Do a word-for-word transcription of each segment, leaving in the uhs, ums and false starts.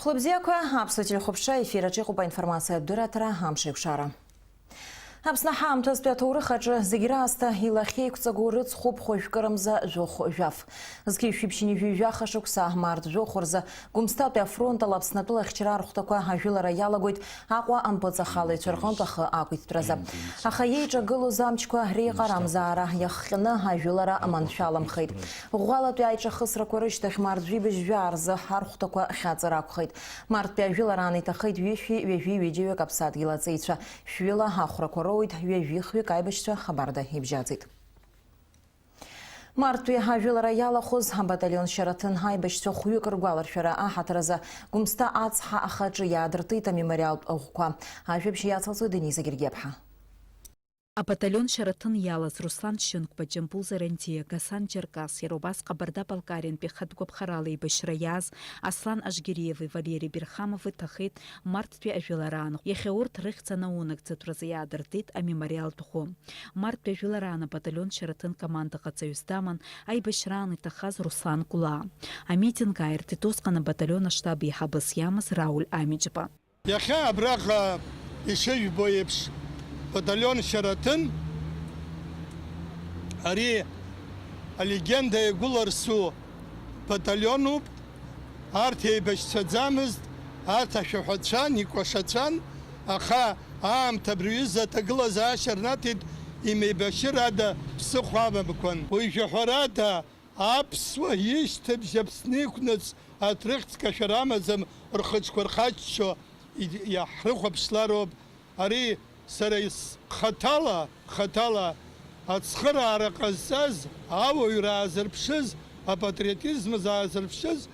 Хәлыбзиақәа, Аԥсуа телехәаԥшра ефир аҿы иҟоуп аинформациатә дырраҭара Амш еиқәшара. Аԥсны ҳаамҭазтәи аҭоурых аҿы зегь раасҭа илахьеиқәҵагоу рыцхәуп хәажәкырамза жәохә жәаф. Зқьи жәшәи ԥшьынҩажәи жәаха шықәса, март жәохә рзы, Гәымсҭатәи афронт ала Аԥснатәыла ахьчара архәҭақәа ажәылара иалагоит Аҟәа ампыҵахалаҩцәа рҟынтә ахы ақәиҭтәразы. Аха иеиҿагылоз амчқәа реиҟарамзаара иахҟьаны ажәылара маншәаламхеит. Ӷәӷәалатәи аиҿахысрақәа рышьҭахь март жәибжь жәаа рзы архәҭақәа хьаҵыр акәхеит. Марттәи ажәылараан иҭахеит ҩышәи ҩажәи ҩыџьаҩык аԥсадгьыл аҵеицәа. Шәҩыла ахәрақәа роуит, ҩажәи хҩык аибашьцәа хабарда ибжьаӡит. Марттәи ажәылара иалахәыз абаталион Шьараҭын аибашьцәа хәҩык ргәаларшәара аҳаҭыр азы Гәымсҭа ацҳа ахаҿы иаадыртит амемориалтә ӷәқәа. Ажәабжь иацылҵоит Дениза Гергиаԥҳа. Абаталион Шьараҭын иалаз Руслан Шьынқәба, Џьамбул Зарандиа, Гасан Џьаркас, иара убас Ҟабарда-Балкариантәи хатә гәаԥхарала еибашьра иааз Аслан Ажгириеви Валери Бирхамови ҭахеит марттәи ажәылараан. Иахьа урҭ рыхьӡ анаунагӡатәразы иаадыртит амемориалтә ӷәы. Марттәи ажәылараан абаталион Шьараҭын командаҟаҵаҩыс даман аибашьраан иҭахаз Руслан Кәлаа. Амитинг ааиртит усҟан абаталион аштаб еиҳабыс иамаз Рауль Амиџьба. Иахьа абраҟа ишыжәбо еиԥш, баталион Шьараҭын, ари алегенда Егәыларсу баталионуп. Арҭ еибашьцәаӡамызт, арҭ ашәаҳәацәан, икәашацәан, аха аамҭа абри аҩыза аҭагылазаашьа рнаҭеит, имеибашьыр ада ԥсыхәа амамкәан. Уи жәаҳәарада, аԥсуа ишьҭыбжь Аԥсны иқәнаҵ аҭрыхӡкашәара амаӡам, рхаҿқәа рхаччо иаҳрыхәаԥшлароуп. Ари сара исхаҭала, хаҭала ацхыраара ҟазҵаз, ауаҩра аазырԥшыз, апатриотизм аазырԥшыз,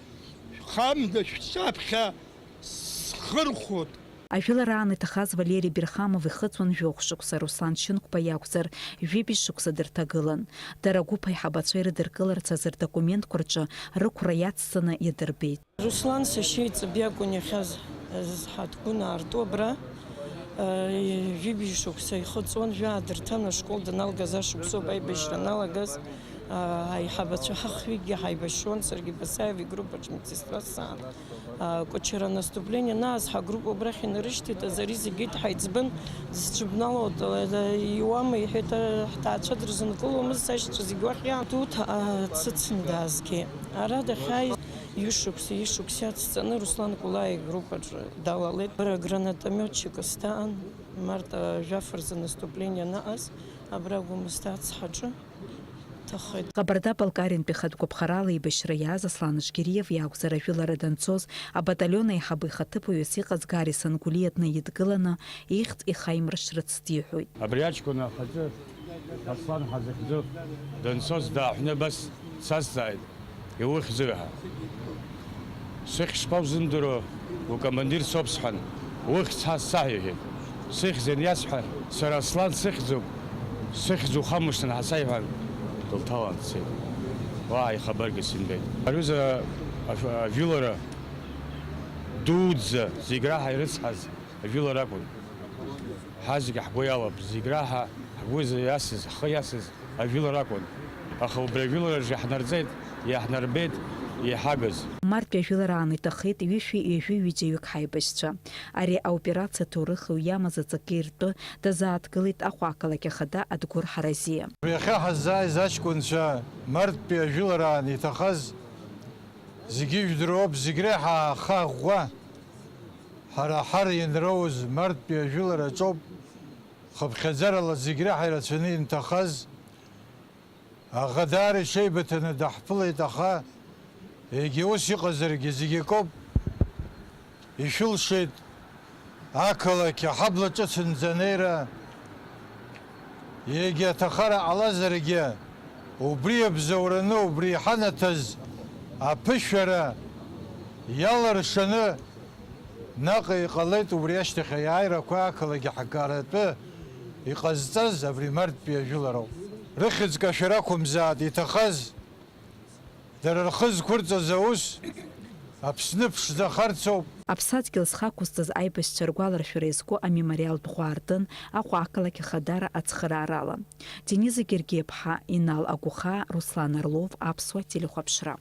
шәхамда шәҿаԥхьа схырхәоит. Ажәылараан иҭахаз Валери Бирхамов ихыҵуан жәохә шықәса, Руслан Шьынқәба иакәзар, жәибжь шықәса дырҭагылан. Дара агәыԥ аиҳабацәа ирыдыркыларц азы рдокументқәа рҿы рықәра иацҵаны иадырбеит. Руслан сашьа иҵыб иакәын иахьаз, ҳаҭгәын аарту абра, жәибжь шықәса ихыҵуан, жәаа дырҭан ашкол даналгаз ашықәсоуп аибашьра аналагаз, аиҳабацәа ҳахҩыкгьы ҳаибашьуан, саргьы Басаев игруппаҿ медсестра саан. Кәачара анаступление анааз ҳагруппа убрахь инарышьҭит, ари зегьы ҳаиҵбын, дысцәыбналоит, иуама, иҳәеит, ҳҭаацәа дрызынкыломызт, сашьцәа зегь уахь иаан. Ҭуҭ ацыцын даазгеит. Ара дахьааиз ҩышықәса, ҩышықәса иацҵаны Руслан Кәлаа игруппаҿы далалеит. Бара гранатометчикс даан, март жәаф рзы наступление анаҟаз, абра Гәымсҭа ацҳаҿы. Ҭахеит. Ҟабарда-Балкариантәи хатә гәаԥхарала еибашьра иааз Аслан Ажгириев иакәзар, ажәылара данцоз, абаталион аиҳабы ихаҭыԥуаҩыс иҟаз Гарисон Гәлиа днаидгыланы, ихьӡ ихаимыршрыц диҳәоит. Абри аҷкәын ахаҿы Аслан ҳа зыхьӡу данцоз дааҳәны абас дсазҵааит, иухьӡуи ҳәа. Сыхьӡ шԥаузымдыруа, укомандир соуп, сҳәан. Ухьӡ ҳәа саҳәа, иҳәеит. Сыхьӡ аниасҳәа, сара Аслан сыхьӡуп, сыхьӡ ухамышҭын ҳәа саиҳәан, дылҭалан дцеит. Уаҳа ихабаргьы сымбеит. Аҩыза ажә-, ажәылара дуӡӡа зегь раҳа ирыцҳаз ажәылара акәын. Ҳазегь ҳгәы иалоуп, зегь раҳа ҳгәы иасыз, ҳхы иасыз ажәылара акәын. Аха убри ажәылараҿы иаҳнарҵеит, иаҳнарбеит, иҳагыз. Марттәи ажәылараан иҭахеит ҩышәи ҩажәи ҩыџьаҩык ҳаибашьцәа. Ари аоперациа ҭоурыхи уи иамаз аҵаки ртәы дазааҭгылеит Аҟәа ақалақь ахада Адгәыр Ҳаразиа. Иахьа ҳаззааиз аҷкәынцәа марттәи ажәылараан иҭахаз зегьы ижәдыруоуп, зегь реиҳа ахаӷәӷәа. Ҳара ҳар ианроуз марттәи ажәылара аҿоуп, хыԥхьаӡарала зегь реиҳа ирацәаны инҭахаз, аӷа даара иҽеибыҭаны даҳԥылеит, аха егьа ус иҟазаргьы зегь акоуп, ишәылшеит ақалақь аҳабла ҿыцынӡа анеира, егьа аҭахара ҟалазаргьы, убри иабзоураны, убри иҳанаҭаз аԥышәара иалыршаны, наҟ иҟалеит убри ашьҭахь аиааирақәа ақалақь аҳакаратәы иҟазҵаз абри марттәи ажәылароуп. Рыхьӡ кашәар ақәымзааит, иҭахаз, дара рхы зқәырҵаз аус Аԥсны ԥшӡахарц ауп. Аԥсадгьыл зхы ақәызҵаз аибашьцәа ргәаларшәара иазку амемориалтә ӷәы аартын Аҟәа ақалақь ахадара ацхыраарала. Дениза Гергиаԥҳа, Инал Агәыхаа, Руслан Орлов, Аԥсуа телехәаԥшра.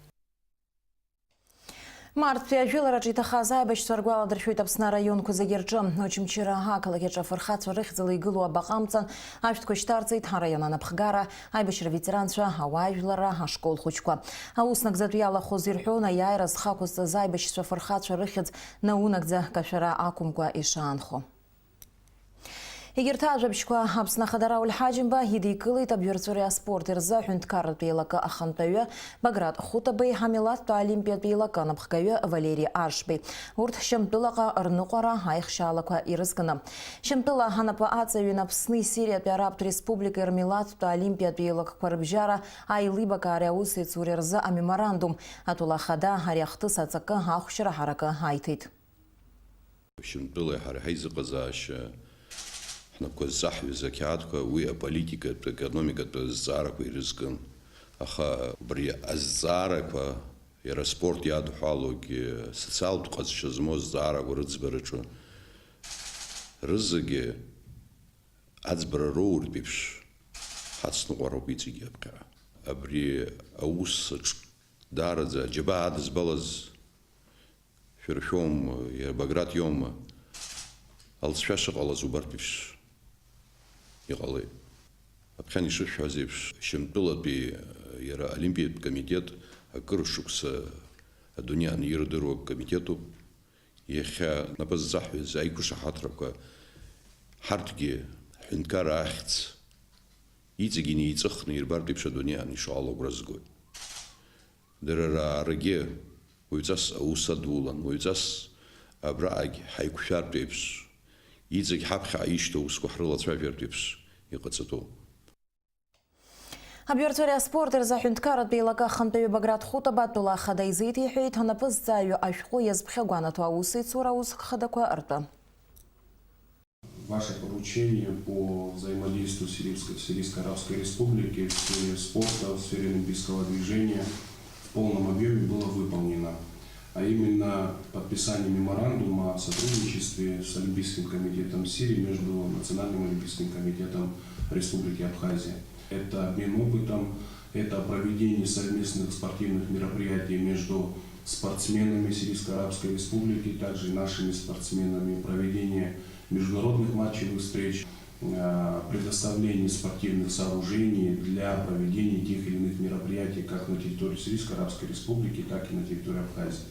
Марттәи ажәылараҿы иҭахаз аибашьцәа ргәаладыршәоит Аԥсны араионқәа зегьы рҿы. Очамчыра ақалақь аҿы афырхацәа рыхьӡала игылоу абаҟа амҵан ашәҭқәа шьҭарҵеит араион анапхгара, аибашьра ветеранцәа, ауаажәларра, ашкол хәыҷқәа. Аус нагӡатәы иалахәыз ирҳәон аиааира зхы ақәызҵаз аибашьцәа афырхацәа рыхьӡ наунагӡа кашәара ақәымкәа ишаанхо. Егьырҭ ажәабжьқәа Аԥсны Ахада Рауль Ҳаџьымба идикылеит абҩарҵәыреи аспорти рзы аҳәынҭқарратә еилакы ахантәаҩы Баграт Хәытабеи, ҳамилаҭтә олимпиатә еилакы анапхгаҩы Валери Аршбеи. Урҭ Шьамтәылаҟа рныҟәара аихшьаалақәа ирызкны. Шьамтәыла анапы аҵаҩын Аԥсни Сириатәи Арабтә Республикеи рмилаҭтә олимпиатә еилакқәа рыбжьара аилибакаареи аусеицуреи рзы амеморандум. Атәыла ахада ари ахҭыс аҵакы ахәшьара ҳаракы аиҭеит. Шьамтәылеи ҳареи ҳаизыҟазаашьа, ҳнапқәа зҵаҳҩыз ақьаадқәа, уи аполитикатә, аекономикатә азҵаарақәа ирызкын. Аха убри азҵаарақәа, иара аспорт иадҳәалоугьы, асоциалтә ҟазшьа змоу азҵаарақәа рыӡбараҿы, рызегьы аӡбара роуртә еиԥш, ҳацныҟәароуп иҵегьы аԥхьаҟа. Абри аус аҿы даараӡа аџьабаа адызбалаз шәара шәоума, иара Баграт иоума, алҵшәа шыҟалаз убарҭ еиԥш иҟалеит. Аԥхьан ишышәҳәаз еиԥш, Шьамтәылатәи иара Олимпиатә комитет акыр шықәса адунеи анирдыруа комитетуп. Иахьа напы зҵаҳәаз аиқәшаҳаҭрақәа ҳарҭгьы ҳҳәынҭқарра ахьӡ иҵегь инеиҵыхны ирбартә еиԥш адунеи анишоу ала агәра згоит. Дара раарагьы уаҩҵас аус адулан, уаҩҵас абраҟагь ҳаиқәшәартә еиԥш, иҵегь ҳаԥхьаҟа ишьҭоу аусқәа ҳрылацәажәартә еиԥш иҟаҵатәуп. Абҩарҵәыреи аспорти рзы аҳәынҭқарратә еилакы ахантәаҩы Баграт Хәытаба атәыла ахада изеиҭеиҳәеит, анапы зҵаҩу ашәҟәы иазԥхьагәанаҭо аусеицура ауск хадақәа ртәы. Ваше поручение по взаимодействию Сирийско-, Сирийско-Арабской Республики в сфере спорта, в сфере олимпийского движения в полном объёме было выполнено, а именно подписание меморандума о сотрудничестве с Олимпийским комитетом Сирии между Национальным олимпийским комитетом Республики Абхазия. Это обмен опытом, это проведение совместных спортивных мероприятий между спортсменами Сирийско-Арабской Республики, также и нашими спортсменами, проведение международных матчевых встреч, э, предоставление спортивных сооружений для проведения тех или иных мероприятий как на территории Сирийско-Арабской Республики, так и на территории Абхазии.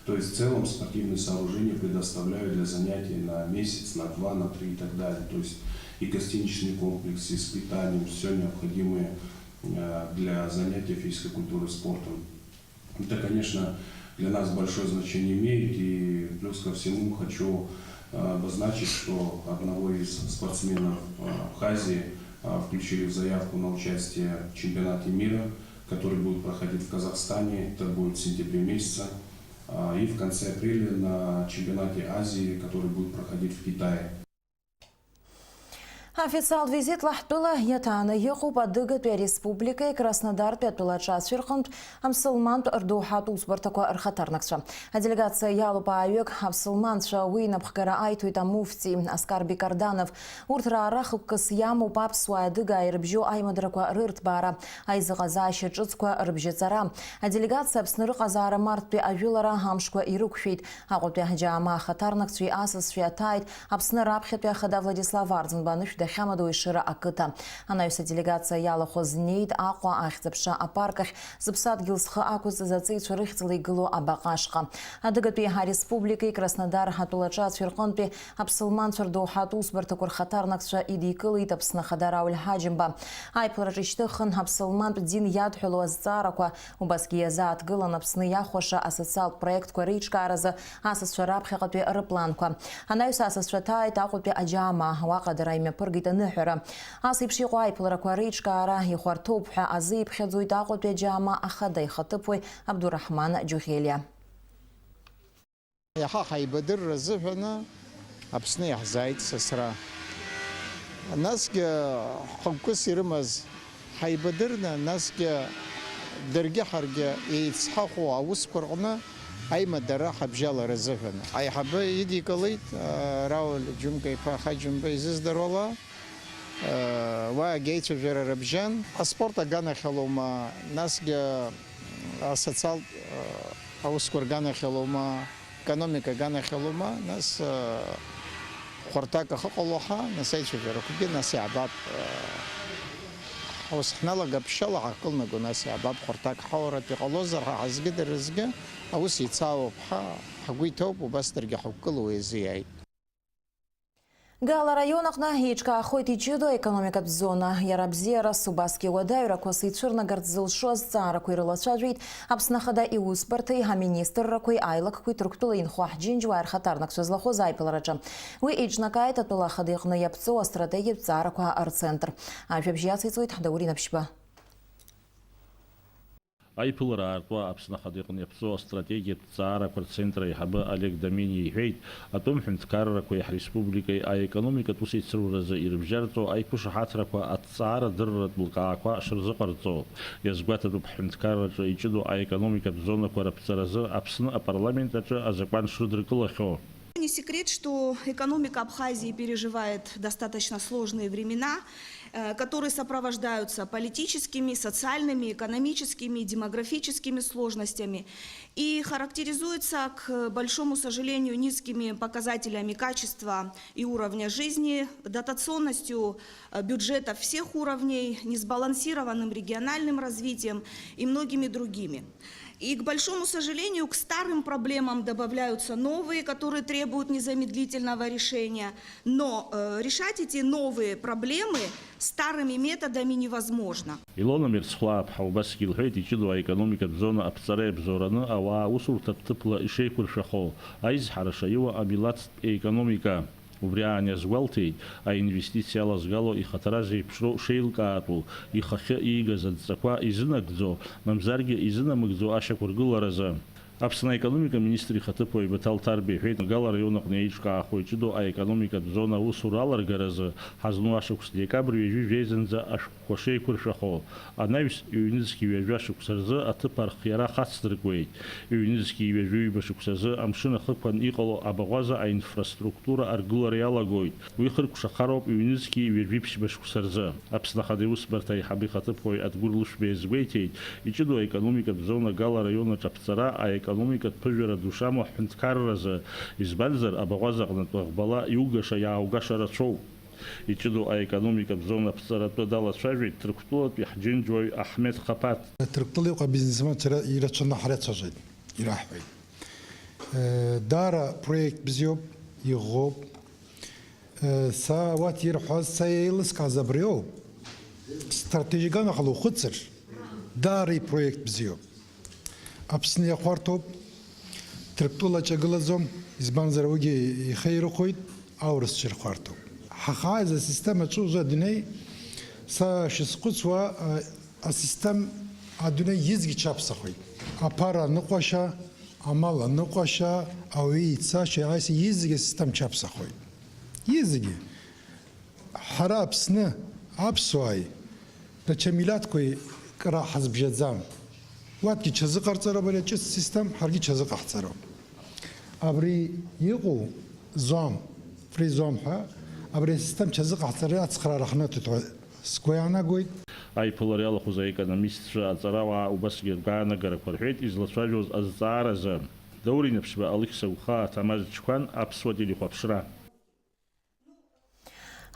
То есть в целом спортивные сооружения предоставляют для занятий на месяц, на два, на три и так далее. То есть и гостиничный комплекс, и с питанием, всё необходимое, э, для занятия физической культурой, спортом. Это, конечно, для нас большое значение имеет. И плюс ко всему хочу, э, обозначить, что одного из спортсменов, э, Абхазии, э, включили в заявку на участие в чемпионате мира, который будет проходить в Казахстане. Это будет в сентябре месяце. А, и в конце апреля на чемпионате Азии, который будет проходить в Китае. Официалтә визитла ҳтәыла иаҭааны иҟоуп адыгатәи ареспубликеи Краснодартәи атәылаҿацәеи рҟынтә амсылмантә рдоуҳатә усбарҭақәа рхаҭарнакцәа. Аделегациа иалоуп ааҩык аԥсылманцәа, уи инапхгара аиҭоит амуфти Аскар Бикарданов. Урҭ раара хықәкыс иамоуп аԥсуааи адыгааи ирыбжьоу аимадарақәа рырҭбаара, аизыҟазаашьа ҿыцқәа рыбжьаҵара. Аделегациа Аԥсны рыҟазаара марттәи ажәылара амшқәа ирықәшәеит. Аҟәатәи аџьаама ахаҭарнакцәеи асасцәеи аҭааит Аԥсны раԥхьатәи ахада Владислав Арӡынба анышә дахьамадоу Ешыра ақыҭа. Анаҩс аделегациа иалахәыз днеит Аҟәа ахьӡ-аԥша апарк ахь, зыԥсадгьыл зхы ақәызҵаз аҵеицәа рыхьӡала игылоу абаҟа ашҟа. Адыгатәи ареспубликеи Краснодар атәылаҿацәеи рҟынтәи аԥсылманцәа рдоуҳатә усбарҭақәа рхаҭарнакцәа идикылеит Аԥсны Ахада Рауль Ҳаџьымба. Аиԥылараҿы ишьҭыхын аԥсылмантә дин иадҳәалоу азҵаарақәа, убасгьы иазааҭгылан Аԥсны иахәаша асоциалтә проектқәа реиҿкааразы асасцәа раԥхьаҟатәи рыпланқәа. Анаҩс асасцәа ҭааит Аҟәатәи аџьаама, уаҟа дара имҩаԥыргеит аныҳәара. Ас еиԥш иҟоу аиԥыларақәа реиҿкаара ихәарҭоуп ҳәа азы иԥхьаӡоит Аҟәатәи аџьаама ахада ихаҭыԥуаҩ Абдураҳман Џьуӷьелиа. Иаҳа ҳаибадырра азыҳәаны Аԥсны иаҳзааит сасра. Насгьы ҳхықәкыс ирымаз ҳаибадырны, насгьы даргьы ҳаргьы еицҳахәо аусқәа рҟны аимадара ҳабжьалара азыҳәан. Аиҳабы идикылеит, а, Рауль Џьумка-иԥа Ҳаџьымба изыздыруала. Уаагьы аицәажәара рыбжьан. Аспорт аганахьалоума, насгьы асоциалтә Аусқәа рганахьалоума, економика аганахьалоума, нас, э, хәарҭак ахыҟало ҳәа, нас аицәажәарақәагьы нас иаабап, э, ҳус ҳналагап, ԥшьала ҳахькылнаго, нас иаабап, хәарҭак ҳауаратә иҟалозар, ҳа ҳазгьы дара рзгьы аус еицаауп ҳәа ҳгәы иҭоуп, убас даргьы ҳақәгылоу еизиааит. Гала араион аҟны еиҿкаахоит иҷыдоу аекономикатә зона. Иара бзиарас, убасгьы уадаҩрақәас ицәырнагарц зылшо азҵаарақәа ирылацәажәеит Аԥсны Ахада Иусбарҭеи аминистррақәеи аилакқәеи Ҭырқәтәыла инхо аҳџьынџьуаа рхаҭарнакцәа злахәыз аиԥылараҿы. Уи еиҿнакааит атәыла ахада иҟны иаԥҵоу астратегиатә ҵаарақәа рцентр. Ажәабжь иациҵоит Ҳдаур Инаԥшьба. Аиԥылара аартуа Аԥсны Ахада иҟны иаԥҵоу астратегиатә ҵаарақәа рцентр аиҳабы Олег Домени иҳәеит, атәым ҳәынҭқаррақәеи ҳреспубликеи аекономикатә усеицыруразы ирыбжьарҵо аиқәышаҳаҭрақәа аҭҵаара дырратә лкаақәа шырзыҟарҵо. Иазгәаҭатәуп ҳҳәынҭқарраҿы иҷыдоу аекономикатә зонақәа раԥҵаразы Аԥсны апарламент аҿы азакәан шрыдыркылахьоу. Не секрет, что экономика Абхазии переживает достаточно сложные времена, э, которые сопровождаются политическими, социальными, экономическими, демографическими сложностями и характеризуется, к большому сожалению, низкими показателями качества и уровня жизни, дотационностью, э, бюджетов всех уровней, несбалансированным региональным развитием и многими другими. И, к большому сожалению, к старым проблемам добавляются новые, которые требуют незамедлительного решения. Но, э, решать эти новые проблемы старыми методами невозможно. Илона Мерцхәлааԥҳа убасгьы илҳәеит, иҷыдоу аекономикатә зона аԥҵара иабзоураны ауаа аусурҭатә ҭыԥла ишеиқәыршәахо, аизҳара шаиуа амилаҭтә економика. Убри аан иазгәалҭеит, аинвестициа алазгало ихаҭара зеиԥшроу шеилкаатәу, ихахьы иигаз адҵақәа изынагӡо, мамзаргьы изынамыгӡо ашьақәыргыларазы. Аԥсны аекономика министр ихаҭыԥуаҩ Баҭал Ҭарба иҳәеит, Гала араион аҟны еиҿкаахо иҷыдоу аекономикатә зона аусура аларгаразы ҳазну ашықәс декабрь ҩажәи жәеизанӡа ашәҟәқәа шеиқәыршәахо. Анаҩс, ҩнызқь ҩажәа шықәса рзы аҭыԥ архиара хацдыркуеит. Ҩнызқь ҩажәи ҩба шықәсазы амшын ахықәан иҟало абаӷәаза аинфраструктура аргылара иалагоит. Уи хыркәшахароуп ҩнызқь ҩажәи ԥшьба шықәса рзы. Аԥсны Ахада Иусбарҭа аиҳабы ихаҭыԥуаҩ Адгәыр Лышәба иазгәеиҭеит, иҷыдоу аекономикатә зона Гала араион аҿы аԥҵара аекономикатә ԥыжәара ду шамоу ҳҳәынҭқарразы, избанзар, абаӷәаза аҟнытә аӷбала иугаша-иааугаша рацәоуп. Иҷыдоу аекономикатә зона аԥҵара атәы далацәажәеит Ҭырқәтәылатәи ҳџьынџьуаҩ Аҳмед Хаԥаҭ. Ҭырқәтәыла иҟоу абизнесменцәа ира-, ирацәаны ҳрацәажәеит, ираҳҳәеит. Э, даара проект бзиоуп, иӷәӷәоуп. Э, са уаҭ ирҳәаз, са еилыскааз абриоуп. Стратегиаган ахала ухыҵыр, даара ипроект бзиоуп. Аԥсны иахәарҭоуп, Ҭырқәтәыла ҿагылаӡом, избанзар, уигьы ихы ирыхәоит, аурысцәа ирхәарҭоуп. Ҳахааиз асистема аҿы уже адунеи, са шысхәыцуа, а, асистем адунеи изегьы чаԥсахоит. Аԥара аныҟәашьа, амал аныҟәашьа, ауаҩы ицашьа, аиса изегьы асистем чаԥсахоит. Изегьы. Ҳара Аԥсны, аԥсуааи, даҽа милаҭқәеи кра ҳазбжьаӡам. Уатәгьы ҽазыҟарҵароуп ари аҿыц систем, ҳаргьы ҽазыҟаҳҵароуп. Абри иҟоу зуам, фри зуам ҳәа, абри асистем ҽазыҟаҳҵара ацхраара ҳнаҭоит ҳәа сгәы иаанагоит. Аиԥылара иалахәыз аекономистцәа аҵарауаа убасгьы ргәаанагарақәа рҳәеит излацәажәоз азҵааразы. Даур Инаԥшьба, Алықьса Гәхаа, Ҭамаз Чқәан, Аԥсуа телехәаԥшра.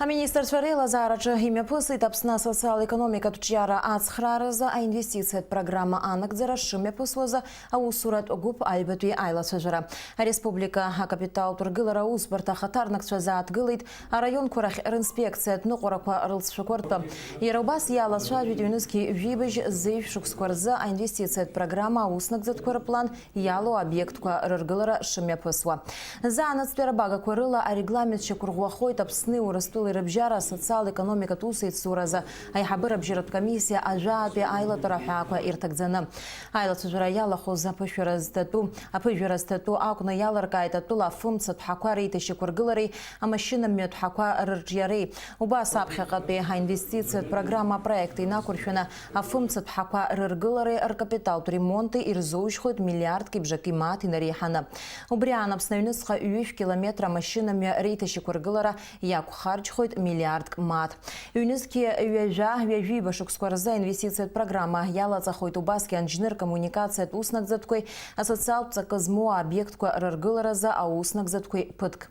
Аминистрцәа реилазаараҿы имҩаԥысит Аԥсны асоциал-економикатә ҿиара ацхрааразы аинвестициатә программа анагӡара шымҩаԥысуаз аусуратә гәыԥ аҩбатәи аилацәажәара. Ареспублика акапиталтә ргылара аусбарҭа ахаҭарнакцәа зааҭгылеит араионқәа рахь ринспекциатә ныҟәарақәа рылҵшәақәа ртәы. Иара убас иалацәажәеит ҩнызқьи жәибжь зеижә шықәсқәа рзы аинвестициатә программа ауснагӡатәқәа рыплан иалоу аобиектқәа рыргылара шымҩаԥысуа. Заанаҵтәи арбагақәа рыла арегламент шьақәырӷәӷәахоит Аԥсни Урыстәылеи рыбжьара асоциал-економикатә усеицуразы аиҳабыра бжьаратә комиссиа ажәаатәи аилатәара ҳәаақәа ирҭагӡаны. Аилацәажәара иалахәыз аԥышәара зҭатәу, аԥыжәара зҭатәу акәны иалыркааит атәыла афымцатә ҳақәа реиҭашьақәыргылареи амашьынамҩатә ҳақәа рырҿиареи. Убас аԥхьаҟатәи аинвестициатә программа апроект инақәыршәаны афымцатә ҳақәа рыргылареи ркапиталтә ремонти ирзоужьхоит миллиардки бжаки мааҭ инареиҳаны. Убри аан Аԥсны аҩныҵҟа ҩышә километр амашьынамҩа реиҭашьақәыргылара иақәхарџьхоит. Хәит миллиардк мааҭ. Ҩнызқьи ҩажәа, ҩажәиба шықәсқәа рзы аинвестициатә программа иалаҵахоит, убасгьы анџьныр-коммуникациатә уснагӡатәқәеи асоциалтә ҵакы змоу аобиектқәа рыргыларазы ауснагӡатәқәеи ԥыҭк.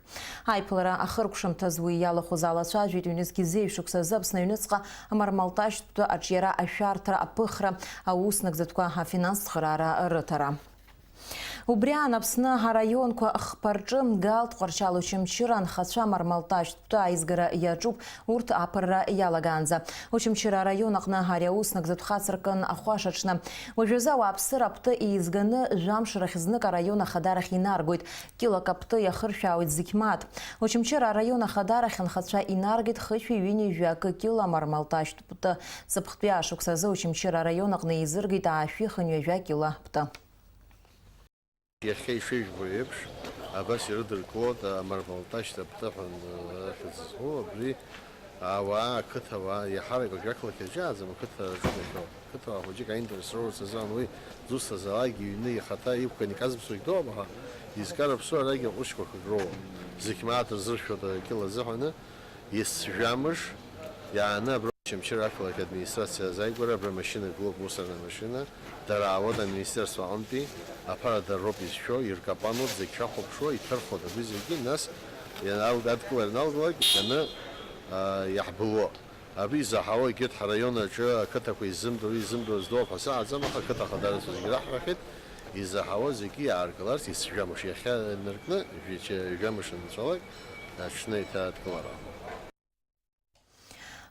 Аиԥылара ахыркәшамҭаз уи иалахәыз алацәажәеит, ҩнызқьи зеижә шықәсазы Аԥсны аҩныҵҟа амармалташьтә аҿиара, ашәарҭара, аԥыхра, ауснагӡатәқәа, афинанстә цхыраара рыҭара. Убри аан Аԥсны араионқәа хԥа рҿы Галтә, Тҟәарчал, Очамчыра анхацәа амармалташьтә аизгара иаҿуп, урҭ аԥырра иалагаанӡа. Очамчыра араион аҟны ари аус нагӡатә хацыркын ахәашаҽны. Уажәазы ауааԥсыра аԥты еизганы жәамш рахь знык араион ахадарахь инаргоит. Кьылак аԥты иахыршәаауеит зықь мааҭ. Очамчыра араион ахадарахь анхацәа инаргеит хышәи ҩынҩажәи акы кьыла амармалташьтә ԥты. Ҵыԥхтәи ашықәсазы Очамчыра араион аҟны еизыргеит аашәи хынҩажәа кьыла ԥты. Иахьа ишыжәбо еиԥш, абас ирыдыркылоит амармалташьтә аԥты ҳәа ахьӡ зху абри ауаа, ақыҭауаа, иаҳарак абри ақалақь аҿы иааӡам, ақыҭа аҿы иахьоу. Ақыҭауаа хәыҷык аинтерес роурц азы ауан, уи зусҭазаалакгьы иҩны ихаҭа иқәкны иказԥсогь доуп, аха изкара ԥсу арагьы ҟәышқәа хыгроуп. Зықь мааҭ рзыршәоит акьыл азыҳәаны. Ес-жәамш иааны абра Очамчыра ақалақь администрациа азааигәара абра машьына гылоуп, мусорная машьына, дара аауеит аминистерство аҟынтәи, аԥара дара роуп изшәо, иркапануеит, зегь шәахәаԥшуа, иҭырхуеит абри зегьы, нас ианалга-, адкылара ианалгалак, иҭаны, аа, иаҳбылуа. Абри изаҳауа егьырҭ ҳараион аҿы ақыҭақәа изымдыруа, изымдыруа здоуп ҳәа сыҟаӡам, аха ақыҭа ахадарацәа зегьы раҳҳәахьеит, изаҳауа зегьы иааргаларц, ес-жәамш иахьа инаркны, жәа-, жәамш анцәалак, аҽны еиҭа адкылара.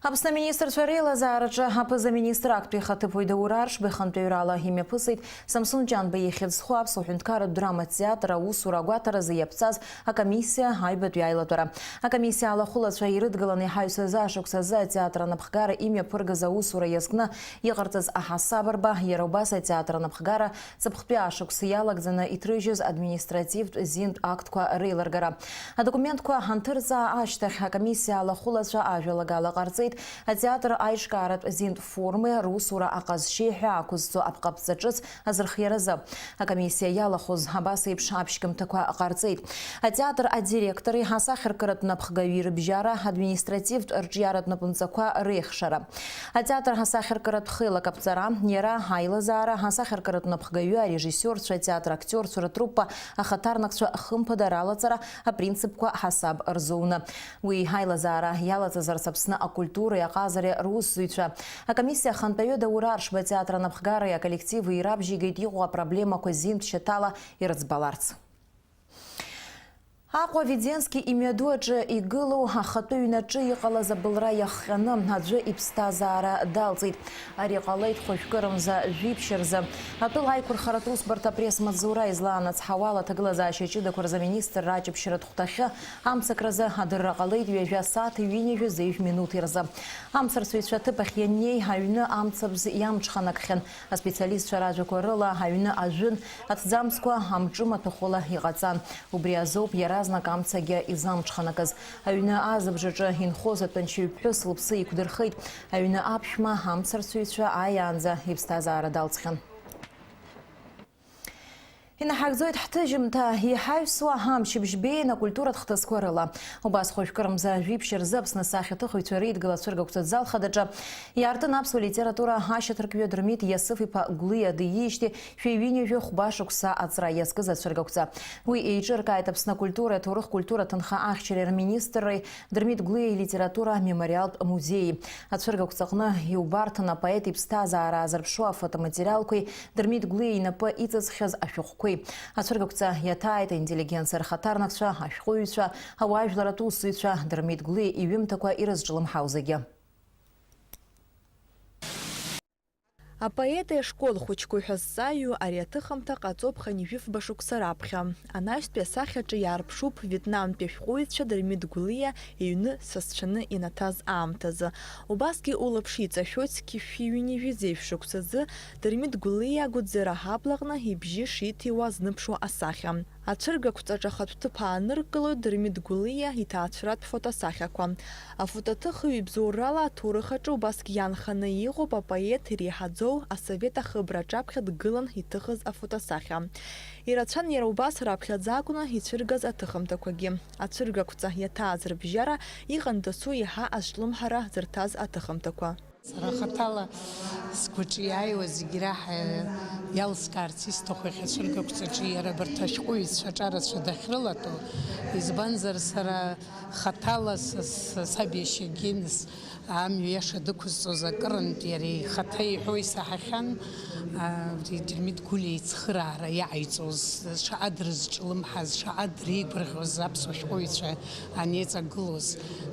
Аԥсны аминистрцәа реилазаараҿы аԥыза-министр актәи ихаҭыԥуаҩ Даур Аршба ихантәаҩрала имҩаԥысит Самсон Ҷанба ихьӡ зху аԥсуа ҳәынҭқарратә драма театр аусура агәаҭаразы иаԥҵаз акомиссиа аҩбатәи аилатәара. Акомиссиа алахәылацәа ирыдгыланы иҳаҩсыз ашықәс азы атеатр анапхгара имҩаԥыргаз аусура иазкны иҟарҵаз аҳасаб арба, иара убас атеатр анапхгара Ҵыԥхтәи ашықәс иалагӡаны иҭрыжьыз административтә зинтә актқәа реилыргара. Адокументқәа анҭырҵаа ашьҭахь, акомиссиа алахәылацәа ажәалагала ҟарҵеит атеатр аиҿкааратә зинтә формеи русура аҟазшьеи ҳәа ақәызҵо апҟаԥҵа ҿыц азырхиаразы. Акомиссиа иалахәыз абас еиԥш аԥшьгамҭақәа ҟарҵеит. Атеатр адиректори асахьаркыратә напхгаҩи рыбжьара административтә рҿиаратә напынҵақәа реихшара. Атеатр асахьаркыратә хеилак аԥҵара, иара аилазаара, асахьаркыратә напхгаҩы, арежиссиорцәа, атеатр актиорцәа ртруппа ахаҭарнакцәа хымԥада ралаҵара апринципқәа ҳасаб рзуны. Уи аилазаара иалаҵазарц Аԥсны акультуреи аҟазареи русзуҩцәа. Акомиссиа ахантәаҩы Даур Аршба атеатр анапхгареи аколлективи ирабжьеигеит иҟоу апроблемақәа зинтә шьаҭала ирыӡбаларц. Аҟәа Веденски имҩаду аҿы игылоу ахатәы ҩнаҿы иҟалаз абылра иахҟьаны аӡәы иԥсҭазаара далҵит. Ари ҟалеит хәажәкырамза жәиԥшь рзы. Атәыла аиқәырхаратә усбарҭа апресс-маҵзура излаанацҳауа ала аҭагылазаашьа ҷыдақәа рзы аминистрра аҷаԥшьаратә хәҭахьы амцакразы адырра ҟалеит ҩажәа сааҭ ҩынҩажәи зеижә минуҭ рзы. Амцарцәаҩцәа аҭыԥахь ианнеи, аҩны амцабз иамҽханакхьан. Аспециалистцәа ражәақәа рыла, аҩны ажәын, аҭӡамцқәа амҿы маҭәахәыла иҟаҵан. Убри азоуп иаразнак амцагьы изамҽханакыз. Аҩны азыбжаҿы инхоз атәанчаҩ ԥҳәыс лыԥсы еиқәдырхеит. Аҩны аԥшәма амцарцәаҩцәа ааиаанӡа иԥсҭазаара далҵхьан. Инаҳагӡоит ҳҭыжьымҭа, иҳаҩсуа амчыбжь беиан акультуратә хҭысқәа рыла. Убас хәажәкырамза жәиԥшь рзы Аԥсны асахьаҭыхыҩцәа реидгыла ацәыргақәҵа залхадаҿы иаартын аԥсуа литература ашьаҭаркҩы Дырмит Иасыф-иԥа Гәлиа диижьҭеи шәи ҩынҩажәи хәба шықәса аҵра иазкыз ацәыргақәҵа. Уи еиҿыркааит Аԥсны акультуреи аҭоурых-культура ҭынха ахьчареи рминистрреи Дырмит Гәлиа илитература мемориалтә музеии. Ацәыргақәҵаҟны иубарҭан апоет иԥсҭазаара аазырԥшуа афотоматериалқәеи Дырмит Гәлиа инапы иҵыҵхьаз ашәҟәқәеи. Ацәыргақәҵа иаҭааит аинтеллигенциа рхаҭарнакцәа, ашәҟәыҩҩцәа, ауаажәларратә усзуҩцәа, Дырмит Гәлиа иҩымҭақәа ирызҿлымҳау зегьы. Апоети ашкол хәыҷқәеи ҳәа зҵааҩу ари аҭыхымҭа ҟаҵоуп хынҩажәи фба шықәса раԥхьа. Анаҩстәи асахьаҿы иаарԥшуп Вьетнамтәи ашәҟәыҩҩцәа Дырмит Гәлиа иҩны сасцәаны инаҭаз аамҭазы. Убасгьы улаԥш иҵашәоит зқьи шәи ҩынҩажәи зеижә шықәсазы Дырмит Гәлиа Гәыӡыра ҳаблаҟны ибжьы шиҭиуа зныԥшуа асахьа. Ацәыргақәҵаҿ ахатә ҭыԥ ааныркылоит Дырмит Гәлиа иҭаацәаратә фотосахьақәа. Афотоҭыхҩы ибзоурала аҭоурых аҿы убасгьы иаанханы иҟоуп апоет иреиҳаӡоу асовет ахыбра аҿаԥхьа дгылан иҭыхыз афотосахьа. Ирацәан иара убас раԥхьаӡа акәны ицәыргаз аҭыхымҭақәагьы. Ацәыргақәҵа иаҭааз рыбжьара иҟан дасу еиҳа азҿлымҳара зырҭаз аҭыхымҭақәа. Сара хаҭала сгәаҿы иааиуа зегь раҳа иалскаарц исҭаху иахьа ацәыргақәҵаҿы иара абарҭ ашәҟәыҩҩцәа аҿарацәа дахьрылатәоу, избанзар, сара хаҭала са, са, саб иашьагьы нас амҩа иаша дықәызҵоз акырынтә иара ихаҭа иҳәо исаҳахьан, а, абри Дырмит Гәлиа ицхыраара иаҟаиҵоз, шаҟа дрызҿлымҳаз, шаҟа дреигәырӷьоз аԥсуа шәҟәыҩҩцәа анеиҵагылоз.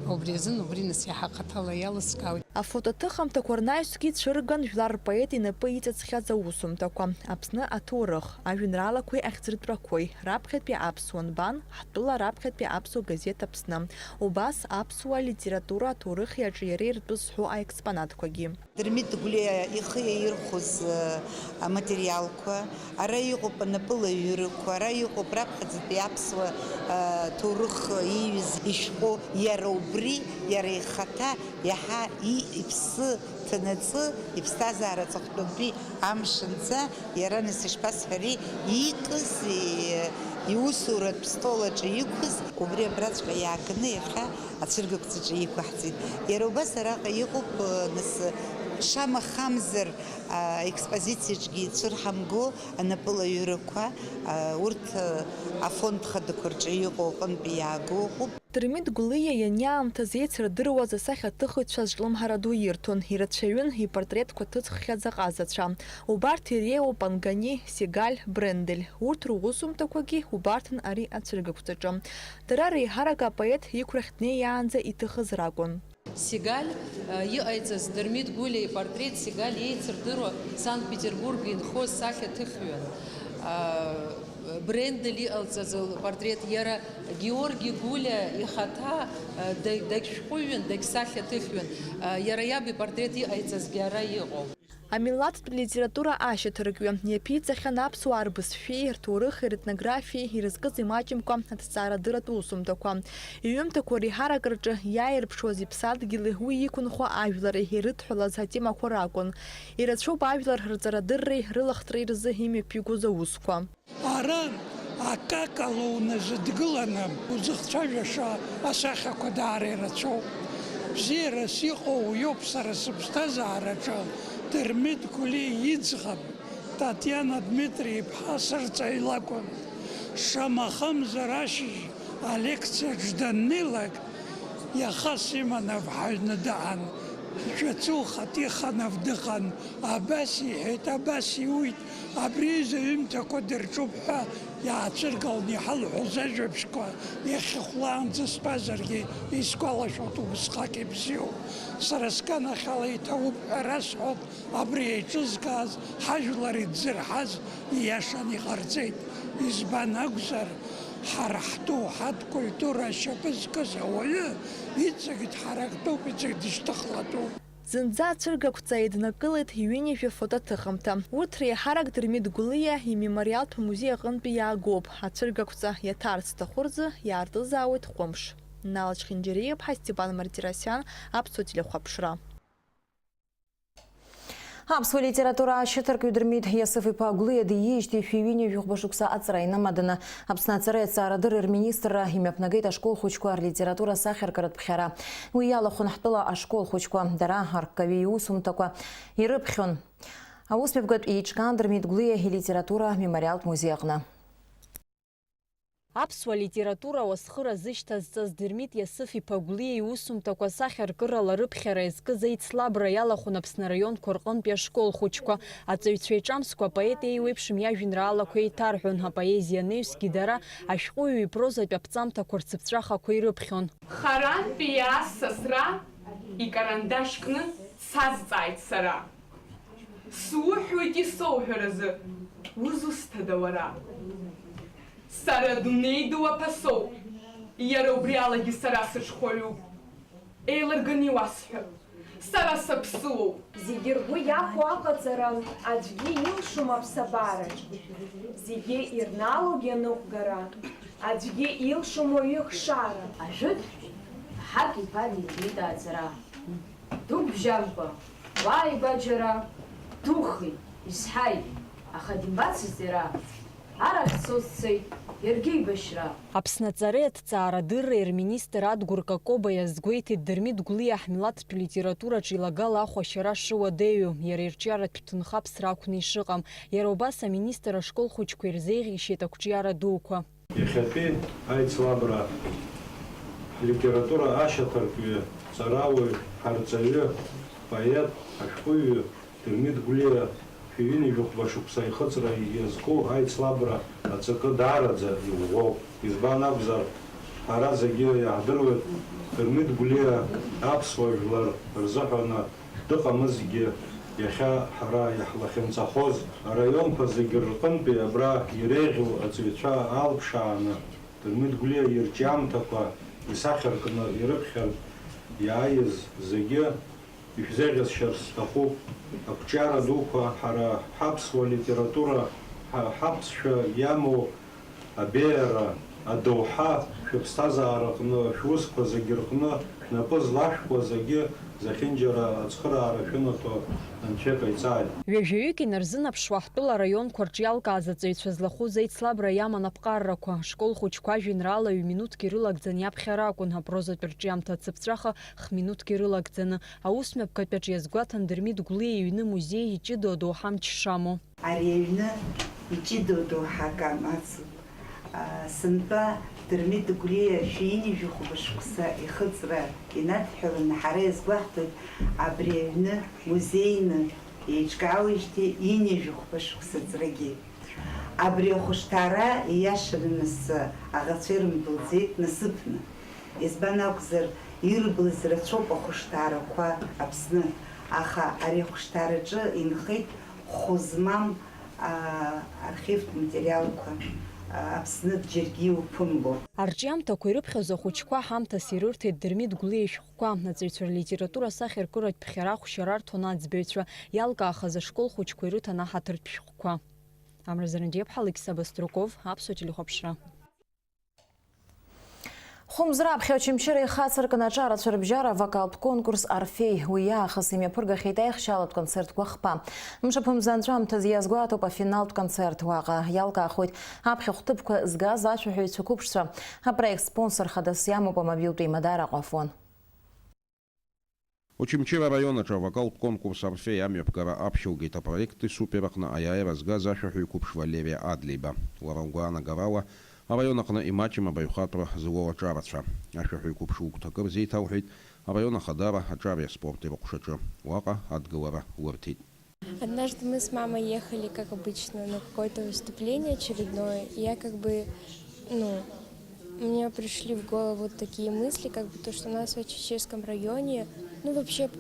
Убри азын убри нас иаҳа хаҭала иалыскаауеит. Афотоҭыхымҭақәа рнаҩсгьы цәырган жәлар рпоет инапы иҵыҵхьаз аусумҭақәа, Аԥсны аҭоурых, ажәеинраалақәеи ахьӡыртәрақәеи, раԥхьатәи аԥсуа нбан, ҳтәыла раԥхьатәи аԥсуа газеҭ Аԥсны, убас аԥсуа литература аҭоурыхи аҿиареи ртәы зҳәо аекспонатқәагьы. Дырмит Гәлиа ихы иаирхәоз, э, аматериалқәа, ара иҟоуп анапылаҩырақәа, ара иҟоуп раԥхьаӡатәи аԥсуа, э, ҭоурых ииҩыз ишәҟәы, иара убри, иара ихаҭа иаҳа и-, иԥсы ҭанаҵы, иԥсҭазаара аҵыхәтәантәи амш анҵа, иара, нас, ишԥасҳәари, иикыз, и-, иусуратә стол аҿы иқәыз, убри абраҵәҟьа иааганы иахьа ацәыргақәҵаҿы иқәаҳҵеит. Иара убас араҟа иҟоуп, нас, шамахамзар, а, аекспозициаҿгьы ицәырҳамго анапылаҩырақәа, а, урҭ, а, афонд хадақәа рҿы иҟоу аҟынтәи иаагоу ыҟоуп. Дырмит Гәлиа ианиаамҭаз еицырдыруаз асахьаҭыхыҩцәа зҿлымҳара ду ирҭон, ирацәаҩын ипортретқәа ҭыҵххьаз аҟазацәа. Убарҭ иреиуоуп Пангани, Сегаль, Брендель. Урҭ русумҭақәагьы убарҭан ари ацәыргақәҵаҿы. Дара реиҳарак апоет иқәрахь днеиаанӡа иҭыхыз ракәын. Сегаль, э, иҟаиҵаз Дырмит Гәлиа ипортрет Сегаль еицырдыруа Санкт-Петербург инхоз сахьаҭыхҩын. Э, Брендель иҟалҵаз лпортрет, иара Георги Гәлиа ихаҭа, э, да-, дагьшәҟәыҩҩын, дагьсахьаҭыхҩын. Э, иара иаб ипортрет иҟаиҵазгьы ара иҟоуп. Амилаҭтә литература ашьаҭаркҩы иаԥиҵахьан аԥсуаа рбызшәеи, рҭоурыхи, ретнографиеи ирызкыз имаҷымкәа аҭҵаарадырратә усумҭақәа. Иҩымҭақәа реиҳарак рҿы иааирԥшуаз иԥсадгьыли уи иқәынхо ажәлари ирыдҳәалаз атемақәа ракәын. Ирацәоуп ажәлар рҵарадырреи рылахҭреи рзы имҩаԥигоз аусқәа. Ара акакала уназыдгыланы узыхцәажәаша асахьақәа даара ирацәоуп. Бзиарас иҟоу уиоуп сара сыԥсҭазаараҿы Дырмит Гәлиа иӡӷаб Татиана Дмитри-иԥҳа сырҵаҩ лакәын. Шамахамзар ашьыжь алекциаҿ даннеилак, иаха Симонов ҳаҩны дыҟан, Шәацу Хатиханов дыҟан, абас иҳәеит, абас иуит, абри аҩыза аҩымҭақәа дырҿуп ҳәа иаацәыргаланы иҳалҳәоз ажәабжьқәа иахьа хәлаанӡа стәазаргьы исгәалашәоит убысҟак ибзиоу. Сара сганахьала иҭабуп ҳәа расҳәоит, абри еиҿызкааз, ҳажәлар идзырҳаз ииашаны иҟарҵеит. Избан акәзар, ҳара ҳтәы, ҳадкультура ашьапы зкыз ауаҩы иҵегь дҳарактәуп, иҵегь дышьҭыхлатәуп. Зынӡа ацәыргақәҵа еиднакылеит ҩынҩажәа фотоҭыхымҭа. Урҭ реиҳарак Дырмит Гәлиа имемориалтә музеи аҟынтәи иаагоуп. Ацәыргақәҵа иаҭарц зҭаху рзы иаартызаауеит хәымш. Нал Чхинџьариа-иԥҳа, Степан Мартиросиан, Аԥсуа телехәаԥшра. Аԥсуа литература ашьаҭаркҩы Дырмит Иасыф-иԥа Гәлиа диижьҭеи шәи ҩынҩажәи хәба шықәса аҵра инымаданы, Аԥсны аҵареи аҭҵаарадырреи рминистрра имҩаԥнагеит ашкол хәыҷқәа рлитература сахьаркыратә ԥхьара. Уи иалахәын ҳтәыла ашкол хәыҷқәа, дара арккаҩы иусумҭақәа ирыԥхьон. Аусмҩаԥгатә еиҿкаан Дырмит Гәлиа илитература амемориалтә музеи аҟны. Аԥсуа литература ауасхыра зышьҭазҵаз Дырмит Иасыф-иԥа Гәлиа иусумҭақәа сахьаркырала рыԥхьара иазкыз аицлабра иалахәын Аԥсны араионқәа рҟынтәи ашкол хәыҷқәа. Аҵаҩцәа еиҿамскәа апоет еиуеиԥшым иажәеинраалақәа еиҭарҳәон, апоезиа анаҩсгьы дара ашәҟәыҩҩы ипрозатә аԥҵамҭақәа рцыԥҵәахақәа ирыԥхьон. Харантәи иааз сасра икарандаш кны дсазҵааит сара. Суҳәоит исоуҳәаразы, узусҭада уара? Сара дунеи ду аԥа соуп, иара убри алагьы сара сыҽхәаҩуп. Еилырганы иуасҳәап, Сара саԥсуоуп. Зегьы ргәы иахәо аҟаҵара аӡәгьы илшом аԥсабараҿ. Зегьы ирналоуп ианыҟәгара, аӡәгьы илшом уаҩы ихшара. Ажәытә ҳак иԥан иҳәеит ааӡара. Дугәжьамкәа, уааигәа џьара духеит, изҳаит, аха димбацызт иара. Арахь дцоз дцеит, иаргьы еибашьра. Аԥсны аҵареи аҭҵаарадырреи рминистр Адгәыр Какоба иазгәеиҭеит Дырмит Гәлиа ҳмилаҭтә литератураҿы илагала ахәашьара шыуадаҩу, иара ирҿиаратә ҭынха ԥсра акәны ишыҟам. Иара убас аминистр ашкол хәыҷқәа ирзеиӷьеишьеит ақәҿиара дуқәа. Иахьатәи аицлабра ҳлитература ашьаҭаркҩы, ҵарауаҩ, ҳарҵаҩы, поет, ашәҟәыҩҩы Дырмит Гәлиа шәи ҩынҩажәи хәба шықәса ихыҵра иазку аицлабра аҵакы даараӡа иӷәӷәоуп. Избан акәзар, ҳара зегьы иаҳдыруеит, Дырмит Гәлиа аԥсуа жәлар рзыҳәаны дыҟамызҭгьы, иахьа ҳара иаҳлахьынҵахоз араионқәа зегьы рҟынтәи абра иреиӷьу аҵаҩцәа алԥшааны, Дырмит Гәлиа ирҿиамҭақәа исахьаркны ирыԥхьартә иааиз зегьы ишәзеиӷьасшьар сҭахуп. Ақәҿиара дуқәа, ҳара ҳаԥсуа литература, ҳа-, ҳаԥсшәа иамоу абеиара, адоуҳа, шәыԥсҭазаараҟны, шәусқәа зегьы рҟны шәнапы злашәкуа зегьы зехьынџьара ацхыраара шәынаҭо Анцәа иҟаиҵааит. Ҩажәаҩык инарзынаԥшуа ҳтәыла араионқәа рҿы иалкааз аҵаҩцәа злахәыз аицлабра иаман аԥҟаррақәа. Ашкол хәыҷқәа ажәеинраала ҩ-минуҭк ирылагӡан иаԥхьара акәын, апрозатә рҿиамҭа ацыԥҵәаха х-минуҭк ирылагӡаны. Аусмҩаԥгатәаҿ иазгәаҭан Дырмит Гәлиа иҩны музеи иҷыдоу адоуҳа амч шамоу. Ари аҩны иҷыдоу доуҳак амацуп. Сынтәа Дырмит Гәлиа шәи ҩынҩажәи хәба шықәса ихыҵра инадҳәаланы ҳара иазгәаҳҭоит, абри аҩны музеины еиҿкаауеижьҭеи ҩынҩажәи хәба шықәса ҵрагьы. Абри ахәышҭаара, ииашаны нас, аӷацәа ирымдәылҵит насыԥны. Избан акәзар, ирблыз рацәоуп ахәышҭаарақәа Аԥсны, аха ари ахәышҭаараҿы инхеит хәы змам, аа, архивтә материалқәа, аа, Аԥсны џьаргьы иуԥымло. Арҿиамҭақәа ирыԥхьоз ахәыҷқәа ҳамҭас ирырҭеит Дырмит Гәлиа ишәҟәқәа, аҵаҩцәа рлитература асахьаркыратә ԥхьара ахәшьара арҭон аӡбаҩцәа, иалкаахаз ашкол хәыҷқәа ирыҭан аҳаҭыртә шәҟәқәа. Амра Зарандиаԥҳа, Алықьса Баструков, Аԥсуа телехәаԥшра. Хәымз раԥхьа Очамчыра ихацыркын аҿарацәа рыбжьара авокалтә конкурс Орфеи. Уи иаахыс имҩаԥыргахьеит аихшьалатә концерт Гәахԥа. Мшаԥымза анҵәамҭазы иазгәаҭоуп афиналтә концерт. Уаҟа иалкаахоит аԥхьахә ҭыԥқәа згаз ашәаҳәаҩцәа қәыԥшцәа. Апроект спонсор хадас иамоуп амобилтә еимадара Аҟәафон. Очамчыра араион аҿы авокалтә конкурс Орфеи амҩаԥгара аԥшьылгеит апроект Исупер аҟны аиааира згаз ашәаҳәаҩ қәыԥш Валериа Адлеиба. Лара лгәаанагарала, араион аҟны имаҷым абаҩхатәра зуоу аҿарацәа. Ашәаҳәаҩ қәыԥш лыгәҭакы рзеиҭалҳәеит араион ахадара аҿареи аспорти рыҟәшаҿы. Уаҟа адгылара лырҭеит. Однажды мы с мамой ехали, как обычно, на какое-то выступление очередное. И я как бы, ну, мне пришли в голову такие мысли, как бы то, что у нас в Очамчирском районе, ну, вообще, м,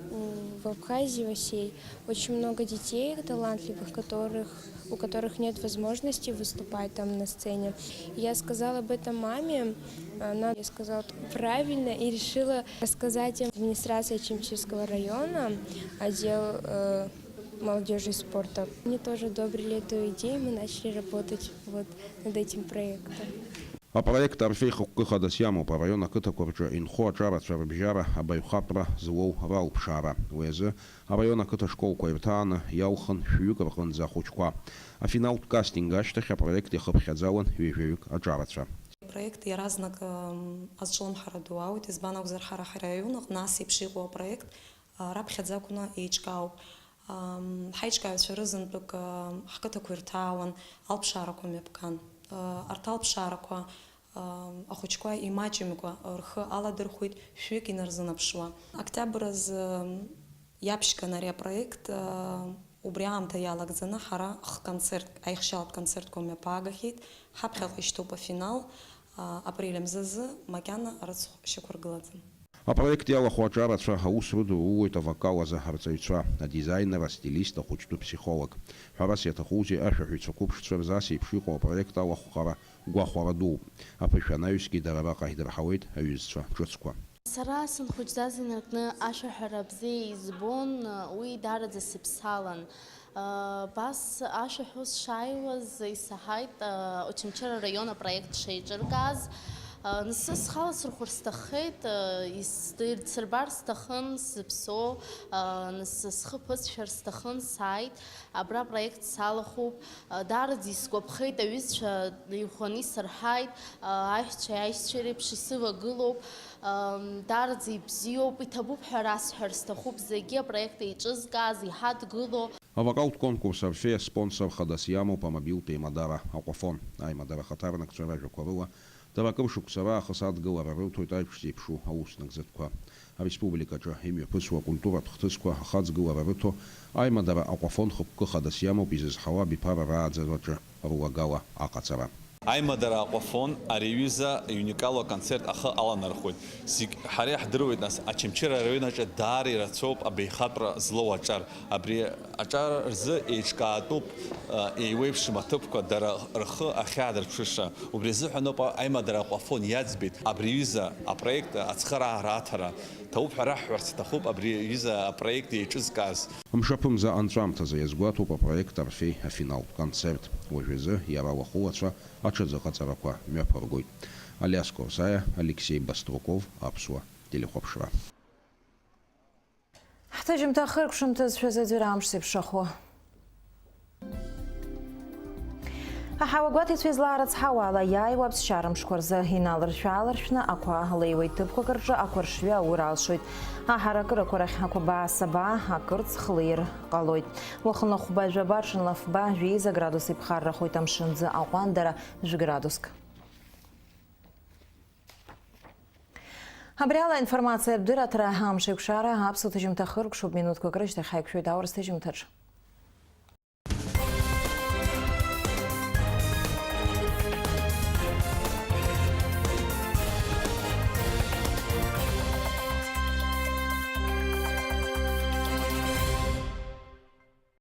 в Абхазии, во всей, очень много детей талантливых, которых, у которых нет возможности выступать там на сцене. И я сказала об этом маме, она мне сказала: «Правильно», и решила рассказать им администрации Очамчирского района, отдел, э, молодежи и спорта. Они тоже одобрили эту идею, мы начали работать вот над этим проектом. Апроект Орфеи хықәкы хадас иамоуп араион ақыҭақәа рҿы инхо аҿарацәа рыбжьара абаҩхатәра злоу ралԥшаара. Уи азы араион ақыҭа школқәа ирҭааны иалхын шәҩык рҟынӡа ахәыҷқәа. Афиналтә кастинг ашьҭахь апроект иахыԥхьаӡалан ҩажәаҩык аҿарацәа. Апроект иаразнак, м, азҿлымҳара ду ауит, избан акәзар, ҳара ҳараион аҟны ас еиԥш иҟоу апроект, а, раԥхьаӡа акәны еиҿкаауп. Ам, ҳаиҿкааҩцәа рызынтәык, ам, ҳқыҭақәа ирҭаауан, алԥшаарақәа мҩаԥган. А, арҭ алԥшаарақәа, ам, ахәыҷқәа имаҷымкәа рхы аладырхәит шәҩык инарзынаԥшуа. Октиабр азы, ам, иаԥшьган ари апроект, а, убри аамҭа иалагӡаны ҳара х-концерт, аихшьалатә концертқәа мҩаԥаагахьеит, ҳаԥхьаҟа ишьҭоуп афинал, а, апрель мзазы макьана рыцхә шьақәыргылаӡам. Апроект иалахәу аҿарацәа аус рыдурулоит авокал азы арҵаҩцәа, адизайнер, астилист, ахәыҷтәы ԥсихолог. Ҳәарас иаҭахузеи, ашәаҳәаҩцәа қәыԥшцәа рзы ас еиԥш иҟоу апроект алахәхара гәахәара дууп. Аԥышәа анаҩсгьы дара раҟа идырҳауеит аҩызцәа ҿыцқәа. Сара сынхәыҷӡаз инаркны ашәаҳәара бзиа избон, уи даараӡа сыԥсалан. Абас ашәаҳәо сшааиуаз исаҳаит Очамчыра араион апроект шеиҿыркааз. Нас схала сырхәыр сҭаххеит, исдыр-, сырбар сҭахын сзыԥсоу, нас схы ԥысшәар сҭахын, сааит. Абра апроект салахәуп. Даараӡа исгәаԥхеит, аҩызцәа иӷәӷәаны исырҳаит, аҳәсацәеи аишьцәеи реиԥш исывагылоуп. Даараӡа ибзиоуп, иҭабуп ҳәа расҳәар сҭахуп зегьы апроект еиҿызкааз, иҳадгыло. Авокалтә конкурс арфеи аспонсор хадас иамоуп амобилтә еимадара Аҟәафон. Аимадара ахаҭарнакцәа ражәақәа рыла, дара акыр шықәса раахыс адгылара рырҭоит аиԥш зеиԥшу аус нагӡатәқәа. Ареспубликаҿы имҩаԥысуа акультуратә хҭысқәа ахаҵгылара рыҭо, аимадара Аҟәафон хықәкы хадас иамоуп изызҳауа абиԥара рааӡараҿы рулагала аҟаҵара. Аимадара Аҟәафон ари аҩыза иуникалу аконцерт ахы аланархоит. Зегь ҳара иаҳдыруеит, нас, Очамчыра араион аҿы даара ирацәоуп абаҩхатәра злоу аҿар. Абри аҿар рзы еиҿкаатәуп, э, еиуеиԥшым аҭыԥқәа, дара рхы ахьаадырԥшыша. Убри азыҳәаноуп аимадара Аҟәафон иаӡбеит абри аҩыза апроект ацхыраара аҭара. Ҭабуп ҳәа раҳҳәарц иҭахуп абри аҩыза апроект еиҿызкааз. Мшаԥымза анҵәамҭазы иазгәаҭоуп апроект арфеи афиналтә концерт. Уажәазы иара лахәылацәа аҽазыҟаҵарақәа мҩаԥыргоит. Алиас Корсаиа, Алексеи Баструков, Аԥсуа телехәаԥшра. Ҳҭыжьымҭа хыркәшамҭазшәа зыӡырҩра амш зеиԥшрахо. Аҳауа гәаҭеицәа излаарыцҳауа ала, иааиуа аԥсшьара мшқәа рзы иналаршә-ааларшәны ақәа леиуеит, ҭыԥқәак рҿы ақәаршҩы аур алшоит. Аҳаракырақәа рахь ақәабаа-сабаа акырц хлеир ҟалоит. Уахынла хәба жәаба, ҽынла фба, жәеиза градус иԥхаррахоит, амшын аӡы аҟәандара жәградуск. Абри ала аинформациатә дырраҭара амш еиқәшара аԥсуа ҭыжьымҭа хыркәшоуп, минуҭқәак рышьҭахь ҳаиқәшәоит аурыс ҭыжьымҭаҿ.